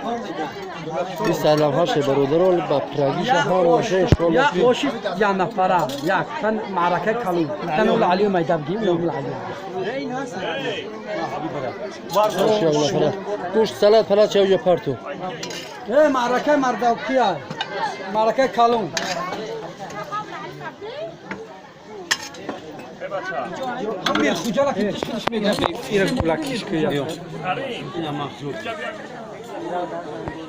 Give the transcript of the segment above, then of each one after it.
20 сарлавҳаше, бародарон, ба прагиша ҳамаша иншоалло. Я оши я нафара як тан маърака калун тан ул алию майдабги ул алию. Ош як нафара, гӯшт, салат палат ча парту. Э, маърака мардакия, маърака калун. Ҳамир хуҷала ки тишкилиш мегирад. Ира гулакиш ки ина махзур.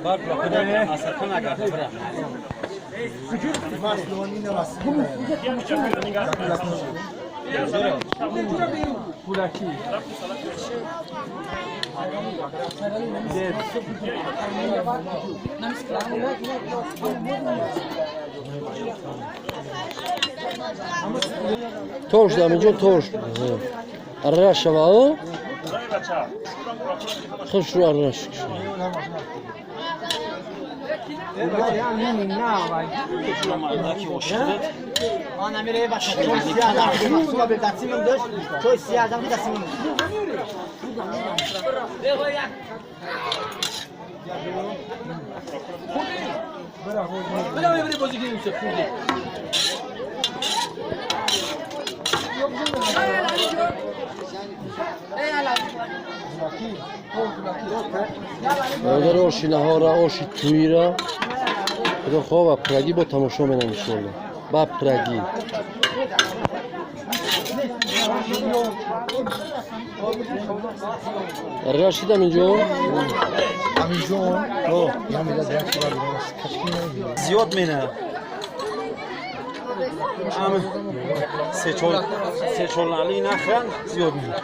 Бар бра асархан агар бра. Гулаки. Тош даминҷо, тош арра шава, хушру арраш. Бародар, оши наҳора, оши тӯйра, худо хоҳ, ба прагӣ бо тамошо менам, иншоалло, ба прагӣ. Рашидам инҷо. Зиёд мена. Ам се чор лали нахран зиёд мена.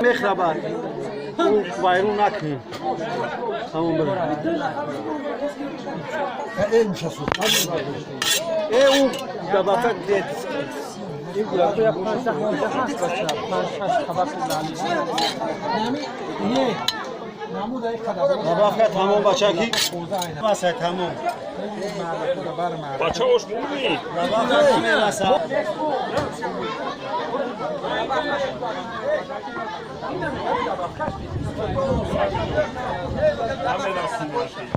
Мехрабад. Ӯ вайрон накун. Тамом бира. Э, ӯ дабафа дед. Я панҷ ҳаст бача, панҷ шаш қабат лали. Дабафа тамом бачаки. Баса тамом. Бача ош муми. Дабафа намераса. Намерасим.